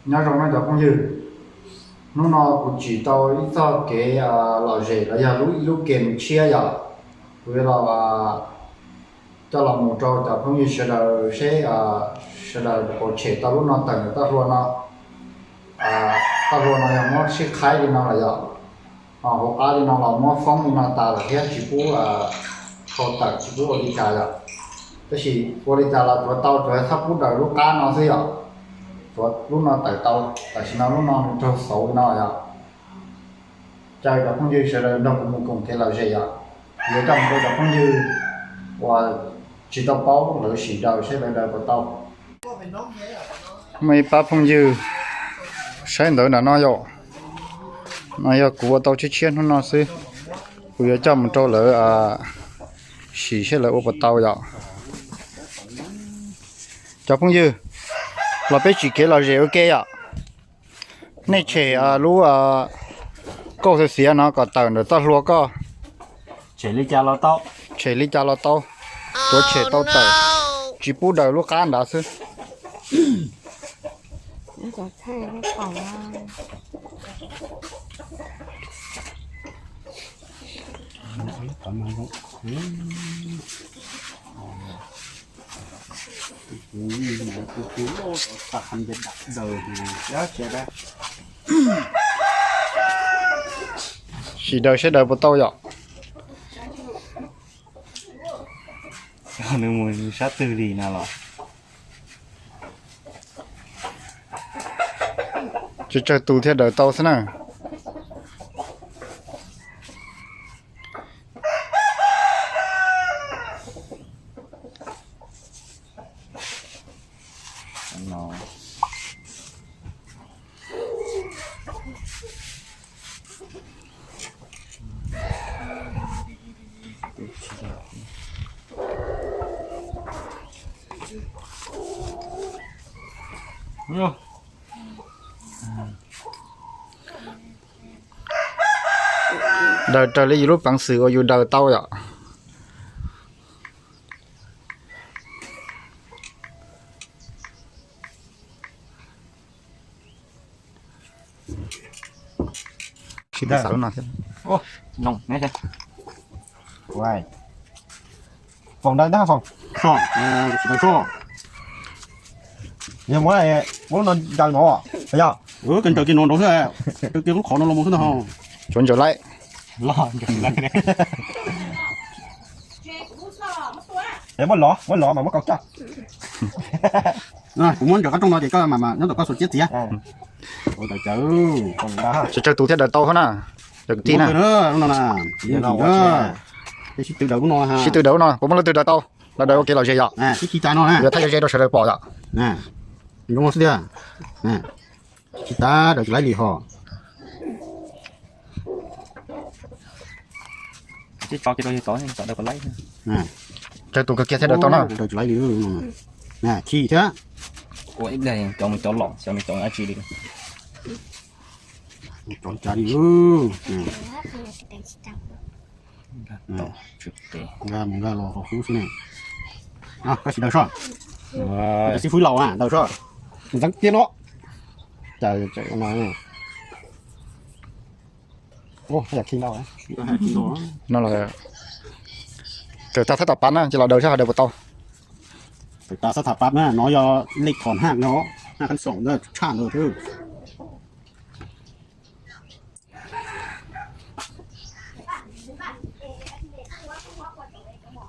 Nyob zoo no cov phooj ywg, hnub no kuv tsim tau ib txoj kev lom zem los yog lub ib lub kev mus tshiab yom. Kuv yuav los coj los mus rau cov phooj ywg sawv daws seb sawv daws puas tshem tau lub no tawm ntawm toj hlua no. Toj hlua no yog muab sib qhaib li no los yom, ho hauv qab li no los muab foob li no tas lawm thiab tsis pub tau tawm tsis pub ua li cas yom. Tab sis ua li cas los tsuav tau tsuav txhob pub daws lub qab no xwb yom. Tsuav lub no tawm tau, tam sim no lub no nws raug xauv li no yom. Caw cov phooj ywg sawv daws nrog kuv mus koom kev lom zem yom. Yuav coj mus rau cov phooj ywg uas tsis tau paub lawv sim daws seb lawv daws puas tau. Muaj ib pab phooj ywg saib ntawv nram no yom. No yog kuv ua tau tshiab tshiab hnub no xwb, kuv yuav coj mus rau lawv sim seb lawv ua puas tau yom. Cov phooj ywg, los peb tsim kev lom zem ua ke yom. Nej tshem lub kauj xiav xiav no kom tawm ntawm toj hlua koj. Tshem li cas los tau, tsuav tshem tau tawm, tsis pub daws lub qab nrad xwb. Sim daws seb daws puas tau yom. Nws mus sab twg li no los? Tsawg tsawg tus thiaj daws tau xwb na. Daws raws li yus lub peev xwm uas yus daws tau yom. Sib pw xav lub no thiab. Foom ntawd ntag Foom. Yog muab muab lub no ncaws no, yog kawg ncaws kiag no nraud xwb, kiag lub qhov no los mus xwb ntag. Tsuav ncaws laib. Muab lov, muab lov mas muab kaus coj. Kuv muab ncaws qab rooj no ces koj mam nyob ntawm koj xuas ciab txiav. Tsawg tsawg tus thiaj daws tau na, cov kwv tij na. Sib tw daws lub no, puas muaj leej twg daws tau, lawv daws ua kev lom zem yom. Yuav thaij ze ze rau sawv daws pom yom. Xwb tiag. Tsis tas daws tsis laib li ho. Tsawg tus kawg kiag thiaj daws tau na. Daws tsis laib li. Chim thiab. Ua ib pliag cov mus cov los xyov nws cov dab tsi li. Cov cas li. Nkag mus nkag los qhov qub xwb ne. Koj sim daws soj. Xib fwb laus na daws soj. Ntxeev tiag no. Cas no. No los tawm tag thab tom pab na ces los daws seb ho daws puas tau. Tawm tag thab tom pab na, no yog lej thom haj no, haj khab xoom ntawd tshaj ntawd thiab.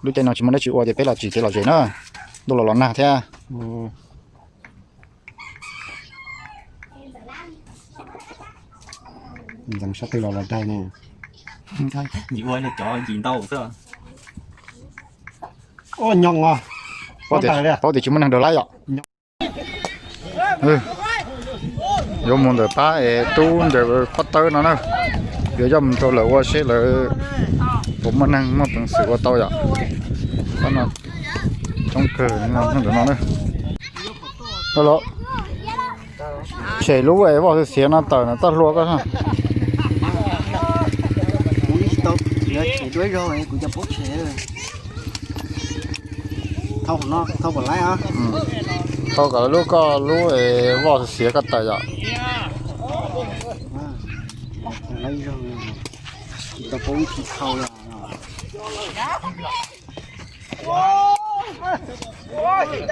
Lub caij no tsis muaj dab tsi ua ces peb los tsim kev lom zem na, ntuj los los nag thiab. Ntxeev sab twg los los daig ne. Yim ua cov yim ntau xwb. Ua nyoos os. Paub tias tsis muaj neeg daws laib yom. Yuav mus ntawm pab es tub ntawm pab tawb no na. Yuav coj mus rau lawv ua seb lawv puas muaj neeg muaj peev xwm ua tau yom. Pab no coob kawg ntawm no na. Tshem lub es voj xiav no tawm ntawm toj hlua koj. Kuv tsis tau tshem duab zog, kuv cov paub tshem. Thauj no, thauj puas laib os. Kom lub koj lub es voj xiav koj tawm yom.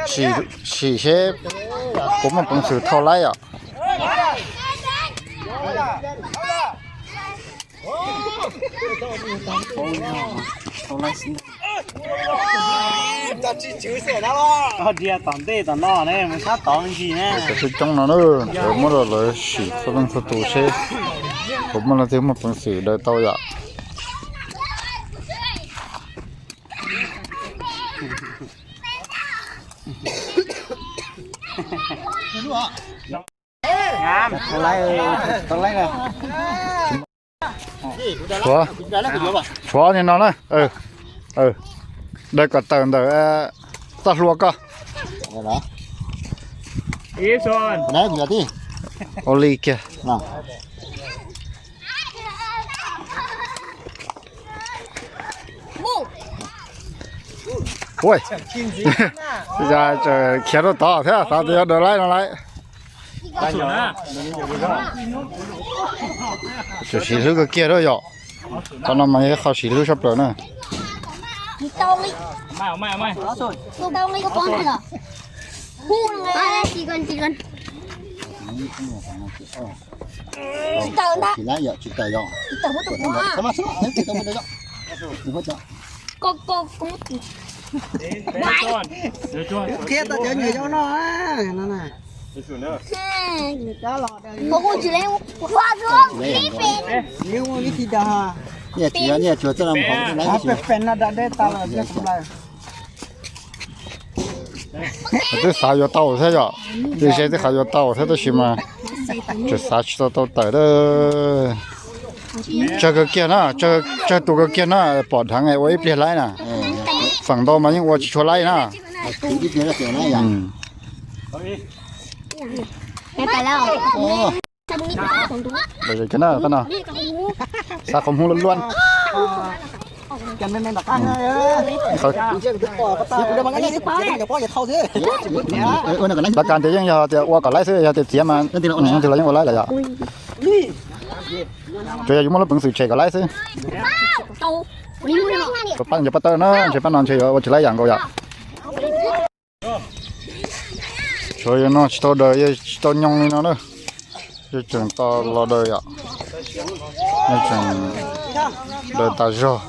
Sim seb puas muaj peev xwm thau laib yom. Ntsia tom ntej tom no ne, mus sab tod me ntsis ne. Cov tub coob no na, lawv muab rau lawv sim txhua leej txhua tus seb puas muaj leej twg muaj peev xwm daws tau yom. Tshuav, tshuav ni no na. Daws kom tawm ntawm txoj hlua koj. Ua li kiag. Khiav rau tod thiab, xav tias yog daws laib no lawm. Tseem siv hlwb kawg kiag thiab yom. Qhov no mas yog qhov siv hlwb sab plaws na. Qhia tau cov nyuam yaus no. Twb xav yuav tau thiab yom, twb xav yuav tau thiab tab sis mas tseem xav tsis tau tau tawm. Tsawg kawg kiag na, tsawg tus kawg kiag na, pom dheev ua ib pliag laib na. Feem ntau mas yeej ua tsis tshua laib na. Xav qhov hmuv luaj luaj. Lawv kas tias yeej yog tias ua kom laib xwb, yog tias txiav mas twg los yeej ua laib lawm yom. Tsuas yog yus muaj lub peev xwm tshem kom laib xwb. Pab ntshe pab tawj no ntshe pab no ntshe yuav ua tsis laib yam nkaus yom. Tshuav yog no tsis tau daws, yog tsis tau nyoog li no na. Yog tseem tau los daws yom. Yog tseem daws tas zog.